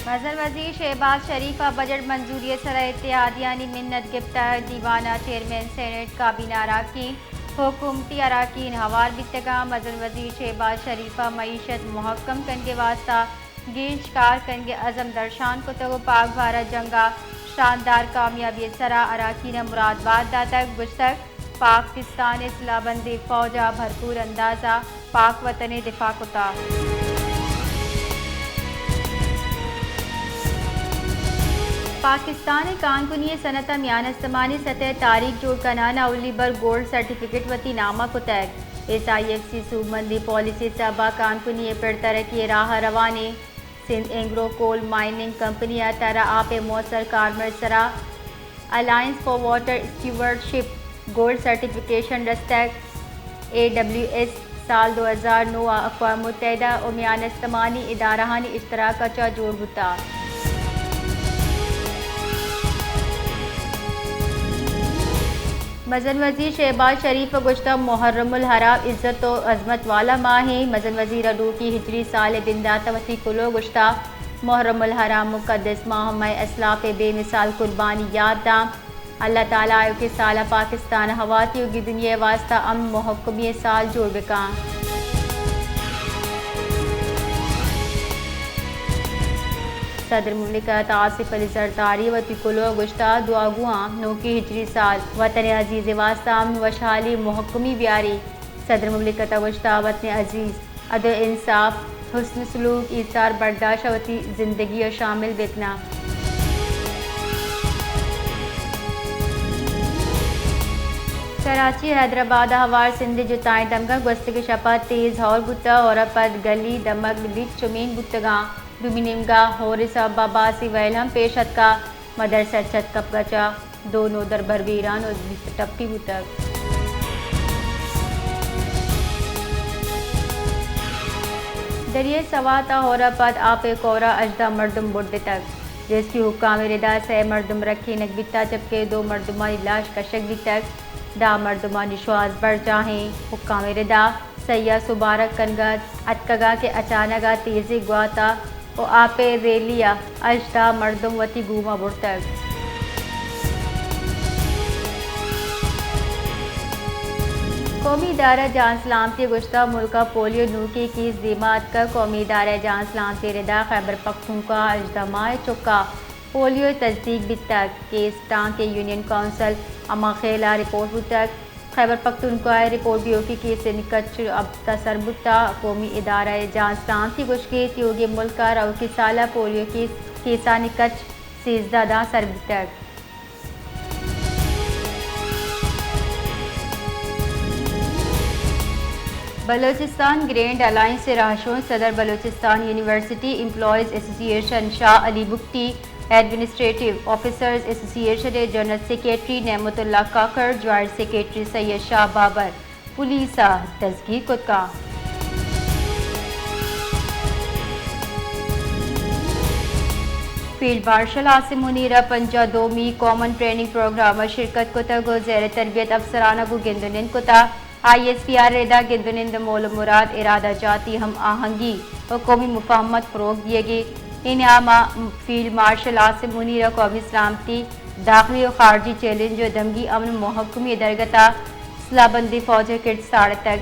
مزن وزیر شہباز شریف ء بجٹ منظوری ء سرا اتحادیانی منت گپتگ، دیوان ء چیئرمین سینیٹ، کابینہ اراکین، حکومتی اراکین ہوار بیتگاں۔ مزن وزیر شہباز شریف ء معیشت مہکم کنگ ء واستہ گیش کار کنگ ء عزم درشان کتگ و پاک بھارت جنگ ء شاندار کامیابی ء سرا اراکین ء مراد بات داتگ، گوشتگ، پاکستان ء سلاہ بندیں فوج ء بھرپور انداز ء پاک وطن ء دفاع کتگ۔ پاکستان ء کانکنی ء صنعت ء میان استمانی سطح ء تاریخ جوڑ کنان ء اولی بر گولڈ سرٹیفکیٹ وتی نام ء کتگ۔ ایس آئی ایف سی سوبمندی پالیسی سبب ء کانکنی ء پر ترقی ء راہ ء روان انت۔ سندھ اینگرو کول مائننگ کمپنی ء تر ء آپ ء موثر کارمرز سرا الائنس فار واٹر اسٹیورڈشپ گولڈ سرٹیفکیشن رستگ۔ اے ڈبلیو ایس سال دو ہزار نو ء اقوام متحدہ و میان استمانی ادارہانی اشتراک ء چہ جوڑ بوتگ۔ مزن وزیر شہباز شریف ء گوشتگ، محرم الحرام عزت و عظمت والا ماہ ایں۔ مزن وزیر ء ڈوکی ہجری سال ء بندات ء وتی کلوہ گوشتگ، محرم الحرام مقدس ماہ مئے اسلاف ء بے مثال قربانی یات داں۔ اللہ تعالی آیوکیں سال ء پاکستان ء ہوار تیوگیں دنیا ء واستہ امن مہکمی ء سال جوڑ بکاں۔ صدر مملکت آصف علی زرداری وتی کلوہ گوشتہ، دعا گواں نوکیں ہجری سال وطن عزیز ء واستہ امن وشحالی مہکمی بیاری۔ صدر مملکت ء گوشتہ، وطن عزیز عدل، انصاف، حسن سلوک، ایثار برداشت ء وتی زندگی ء شامل بکناں۔ کراچی حیدرآباد ء ہوار سندھ ء جتائیں دمگاں گوستگیں شپ ء تیز ہور بوتگ، ہور ء پد گلی، دمگ، لیک چمین بوتگاں۔ دومی نیمگا ہور ء سبب ء باسی ویل ہم پیش اتکا۔ مدرسہ ء چھت کپگ ء چہ دو نودربر بیران و بیست ٹپی بوتگ۔ دریائے سوات ء ہور ء پد آپ ء کور ء ہژدہ مردم بڈتگ۔ ریسکیو حکام ء ردا سئے مردم رکھینگ بیتگ، جبکہ دو مردمانی لاش کشگ بیتگ۔ دہ مردمانی شوہاز برجاہیں۔ حکام ء ردا سیاہ سبارگ کنگ ء اتکگاں کہ اچانک ء تیزیں گوات ء و آپ ء ریلی ء ہژدہ مردم وتی گوما برتگ۔ قومی ادارہ جان سلامتی ء گوشتگ، ملک ء پولیو نوکیں کیس دیما اتکگ۔ قومی ادارہ جان سلامتی ء ردا خیبر پختونخوا ء ہژدہ ماہ ء چک ء پولیو ء تصدیق بیتگ۔ کیس ٹانک ء یونین کونسل اما خیل ء رپورٹ بوتگ۔ خیبر پختونخوا ء رپورٹ دیوکی کیس ء نکچ ہپت ء سر بوتگ۔ قومی ادارہ ء جان سلامتی گوشگ ء تیوگیں ملک ء روکی سال ء پولیو کیس، کیسانی کچ سیزدہ داں سر بوتگ۔ بلوچستان گرینڈ الائنس ء راہشون، صدر بلوچستان یونیورسٹی امپلائیز ایسوسی ایشن شاہ علی بگٹی، ایڈمنسٹریٹو آفیسرز ایسوسی ایشن ء جنرل سیکرٹری نعمت اللہ کاکڑ، جوائنٹ سیکرٹری سید شاہ بابر پولیس ء دزگیر کتکاں۔ فیلڈ مارشل عاصم منیر ء پنجاہ دومی کامن ٹریننگ پروگرام ء شرکت کتگ و زیر تربیت افسران ء گوں گند و نند کتگ۔ آئی ایس پی آر ء ردا گند و نند ء مول و مراد ارادہ جاتی ہم آہنگی و قومی مفاہمت فروغ دیگ ء۔ اے نیام ء فیلڈ مارشل عاصم منیر ء قومی سلامتی، داخلی و خارجی چیلنج و دمگی امن و مہکمی ء درگت ء سلاہ بندیں فوج ء کرد ساڑتگ۔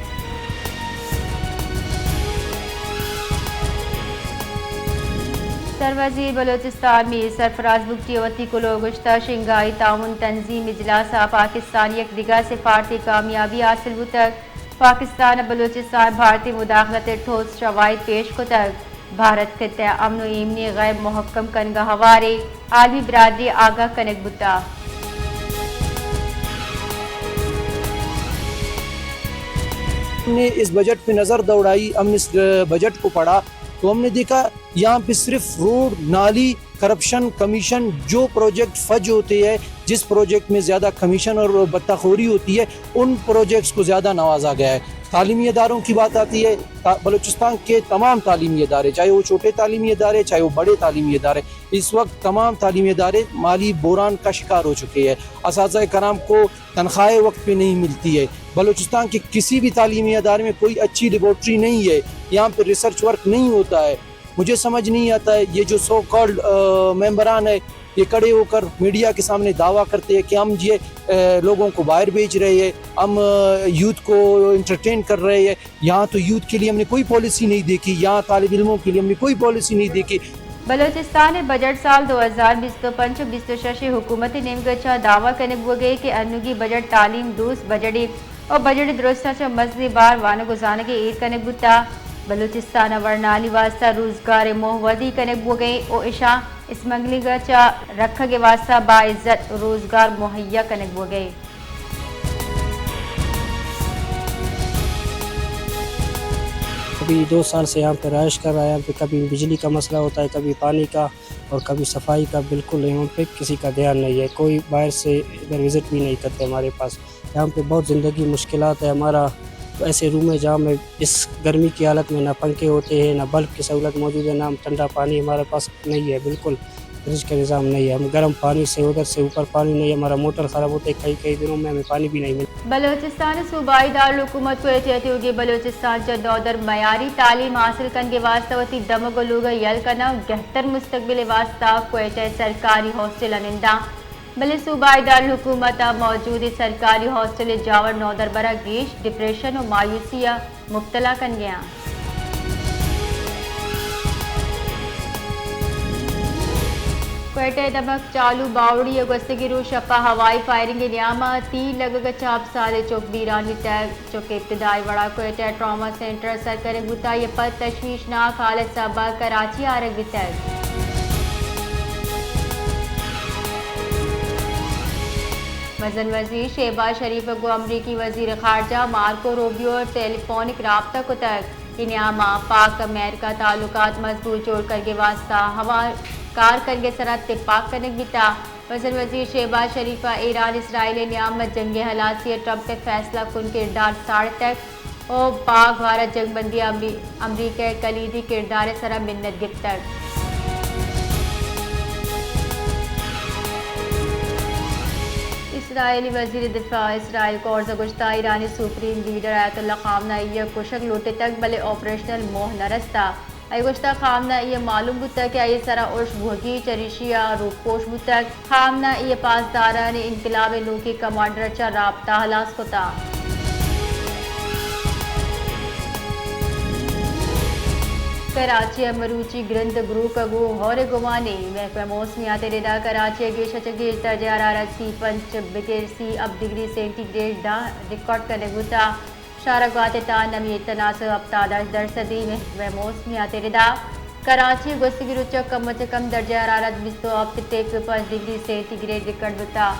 سروزیر بلوچستان میر سرفراز بگٹی ء وتی کلوہ گوشتہ، شنگھائی تعاون تنظیم اجلاس ء پاکستان یک دگہ سفارتی کامیابی حاصل بوتگ۔ پاکستان ء بلوچستان ء بھارتی مداخلت ء ٹھوس شواہد پیش کتگ۔ بھارت خطہ ء امن و ایمنی ء غیر مہکم کنگ ء ہواریں، عالمی برادری آگاہ کنگ بوتگ۔ ہم نے اس بجٹ پہ نظر دوڑائی، ہم نے اس بجٹ کو پڑھا تو ہم نے دیکھا یہاں پہ صرف روڈ، نالی، کرپشن، کمیشن، جو پروجیکٹ فج ہوتے ہیں، جس پروجیکٹ میں زیادہ کمیشن اور بتہ خوری ہوتی ہے، ان پروجیکٹس کو زیادہ نوازا گیا ہے۔ تعلیمی اداروں کی بات آتی ہے، تا-، بلوچستان کے تمام تعلیمی ادارے، چاہے وہ چھوٹے تعلیمی ادارے، چاہے وہ بڑے تعلیمی ادارے، اس وقت تمام تعلیمی ادارے مالی بحران کا شکار ہو چکے ہیں۔ اساتذہ کرام کو تنخواہیں وقت پہ نہیں ملتی ہے۔ بلوچستان کے کسی بھی تعلیمی ادارے میں کوئی اچھی لیبارٹری نہیں ہے، یہاں پہ ریسرچ ورک نہیں ہوتا ہے۔ مجھے سمجھ نہیں آتا ہے، یہ جو سو کالڈ ممبران ہے، یہ کھڑے ہو کر میڈیا کے سامنے دعویٰ کرتے ہیں کہ ہم یہ لوگوں کو باہر بھیج رہے ہیں، ہم یوتھ کو انٹرٹین کر رہے ہیں۔ یہاں تو یوتھ کے لیے ہم نے کوئی پالیسی نہیں دیکھی، یہاں طالب علموں کے لیے ہم نے کوئی پالیسی نہیں دیکھی۔ بلوچستان ءِ بجٹ سال دو ہزار بیست ءُ پنچ ءُ بیست ءُ شش ءِ حکومت ءِ نیمگ ءَ چہ دعویٰ کنگ بوگ ءَ کہ انوگی بجٹ تعلیم دوست بجٹے ءُ بجٹ ءِ درستاں چہ مزنیں بار وانگ ءُ زانگ ءَ ایر کنگ بوتگ۔ بلوچستان ءَ ورنالی واستہ روزگار ءِ موہ ودی کنگ بوگ ءَ ءُ اشاں اسمگلنگ ءَ چہ رکھگ ءِ واستہ باعزت روزگار مہیا کنگ بوگ ءَ۔ ابھی دو سال سے یہاں پہ رہائش کر رہا ہے، یہاں پہ کبھی بجلی کا مسئلہ ہوتا ہے، کبھی پانی کا اور کبھی صفائی کا، بالکل یہاں پہ کسی کا دھیان نہیں ہے، کوئی باہر سے ادھر وزٹ بھی نہیں کرتے ہمارے پاس۔ یہاں پہ بہت زندگی مشکلات ہے، ہمارا ایسے روم ہے جہاں میں اس گرمی کی حالت میں نہ پنکھے ہوتے ہیں، نہ بلب کی سہولت موجود ہے، نہ ہم ٹھنڈا پانی ہمارے پاس نہیں ہے، بالکل فریج کا نظام نہیں ہے۔ ہم گرم پانی سے، ادھر سے اوپر پانی نہیں ہے، ہمارا موٹر خراب ہوتا ہے، کئی کئی دنوں میں ہمیں پانی بھی نہیں ملتا۔ بلوچستان ءِ صوبائی دارالحکومت کوئٹہ ءَ تیوگیں بلوچستان چہ نودربر معیاری تعلیم حاصل کنگ ءِ واستہ وتی دمگ ءُ لوگ ءَ یل کناں ءُ گہتر مستقبل ءِ واستہ کوئٹہ ءِ سرکاری ہاسٹل ءَ ننداں۔ بلے صوبائی دارالحکومت ءَ موجودیں سرکاری ہاسٹل ءِ جاور نودربراں گیش ڈپریشن ءُ مایوسی ءَ مبتلا کنگ ءَ آں۔ کوئٹہ ءِ دمگ چالو باوڑی ءَ گوستگیں روچ شپ ءَ ہوائی فائرنگ ءِ نیام ءَ تیر لگگ ءَ چہ ہپت سالیں چک بیران بیتگ۔ چک ابتدائی وڑا کوئٹہ ٹراما سینٹر ءَ سر کنگ بوتگ، آئی ءَ پد تشویشناک حالت سبب ءَ کراچی آرگ بیتگ۔ مزن وزیر شہباز شریف ءَ گوں امریکی وزیر خارجہ مارکو روبیو ءَ ٹیلی فونک رابطہ کتگ۔ اے نیام ءَ پاک امریکہ تعلقات مضبوط جوڑ کنگ ءِ واستہ ہوار کار کنگ ءِ سرا تپاک کنگ بیتگ۔ مزن وزیر شہباز شریف ءَ ایران اسرائیل ءِ نیام ءَ جنگ ءِ ہلاسی ءَ ٹرمپ ءِ فیصلہ کن کردار ساڑتگ ءُ پاک بھارت جنگ بندی ءَ امری-، امریکہ ءِ کلیدی کردار ءِ سرا منت گپتگ۔ اسرائیلی وزیر دفاع اسرائیل کاتز ءَ گوشتگ، ایرانی سپریم لیڈر آیت اللہ خامنہ ای ءَ کشگ لوٹتگ، بلے آپریشنل موہ نہ رستگ۔ آئی ءَ گوشتگ، خامنہ ای ءَ معلوم بوتگ کہ آئی ءِ سرا ارش بوھگی، چریشی ءَ روپوش بوتگ۔ خامنہ ای ءَ پاسداران انقلاب ءِ نوکیں کمانڈر ءَ چہ رابطہ ہلاس کتگ۔ کراچی ءَ مروچی گرند گروک ءَ گوں ہور ءِ گمانے۔ محکمہ موسمیات ءِ ردا کراچی ءَ گیش ءَ چہ گیش درجہ حرارت سی پنچ بگر سی ہپت ڈگری سینٹی گریڈ داں ریکارڈ کنگ بوتگ۔ شہر ءَ گوات ءِ تاں نمی ءِ تناسب ہپتاد ءُ ہشت درسدی۔ محکمہ موسمیات ءِ ردا کراچی ءَ گوستگیں روچ ءَ کم ءَ چہ کم درجہ حرارت بیست ءُ ہپت ٹیک پنچ ڈگری سینٹی گریڈ ریکارڈ بوتگ۔